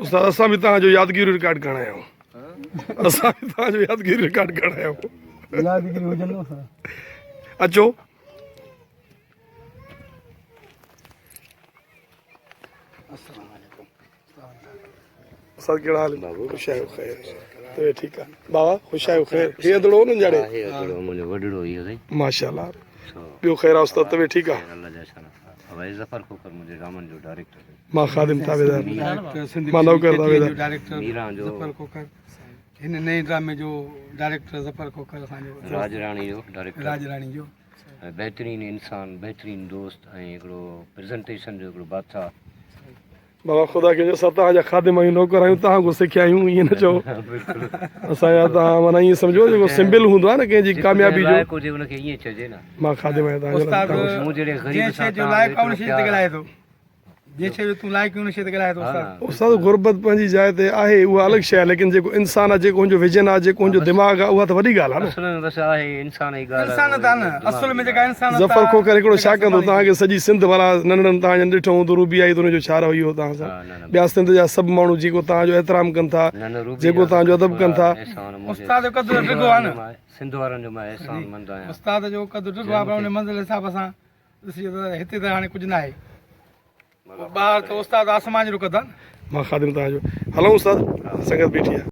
استاد اسان به توهان جو يادگيريون رڪارڊ ڪرڻ آيا آهيون اسان به توهان جو يادگيريون رڪارڊ ڪرڻ آيا آهيون يادگيري هجن نه اسان اچو استاد ڪهڙا حال خوش آهيو خير تو ٺيڪ آ بابا خوش آهيو خير هي ادڙو نه جاڙي هي ادڙو منهنجو وڏڙو هي سائين ماشاءالله ٻيو خير آ استاد تو ٺيڪ آ الله جا شان اوي ظفر کوکر منهنجي ڊرامن جو ڊائريڪٽر مان خادم تابعدار مان نوڪر تابعدار ڊائريڪٽر ظفر کوکر هن نئين ڊرامي جو ڊائريڪٽر ظفر کوکر اسان جو راج راڻي جو ڊائريڪٽر راج راڻي جو بهترين انسان بهترين دوست ۽ هڪڙو پريزنٽيشن جو هڪڙو بادشاهه بابا خدا کي جو اسان توهان جا خادم آهيون نوڪر آهيون توهان کان سکيا آهيون ائين نه چئو اسان جا توهان معنيٰ ائين سمجهو جيڪو سمبل هوندو آهي نه ڪنهن جي ڪاميابي جو لائق هجي ان کي ائين چئجي نه مان خادم آهيان توهان جو استاد مون جهڙي غريب جنهن سان شيء جو توهان لائق آهي ان ايترو شيء تي پيار ڳالهائي ٿو جنهن شيء جو تون لائق آهين ان شيء تي ڳالهائي ٿو استاد. استاد غربت پنهنجي جاء تي آهي اها الڳ شيء آهي ليڪن جيڪو انسان آهي جيڪو هن جو ويزن آهي جيڪو هن جو دماغ آهي اها ته وڏي ڳالهه آهي نه. اصل ۾ بس آهي انسان جي ڳالهه انسانيت آهي نه اصل ۾ جيڪا انسانيت ظفر آهي کوکر هڪڙو جيڪا ڇا ڪندو سنڀالي توهان کي سڄي سنڌ ڀلا ننڍڙن توهان جن ڏٺو هوندو روبي آئي ته ان جو ڇا رويو هو توهان سان ٻيا سنڌ جا سڀ ماڻهو جيڪو توهان جو احترام ڪن ٿا جيڪو توهان جو ادب ڪن ٿا. استاد جو قد ڊگهو آهي نه. سنڌ وارن جو مان احسان مند آهيان. استاد جو قد ڊگهو آهي پر ان منزل حساب سان ڏسجي ته هتي ته هاڻي ڪجهه ناهي. ٻاهر ته استاد آسمان جهڙو قد آهي نه. مان خادم توهان جو. هلون استاد سنگت بيٺي آهي.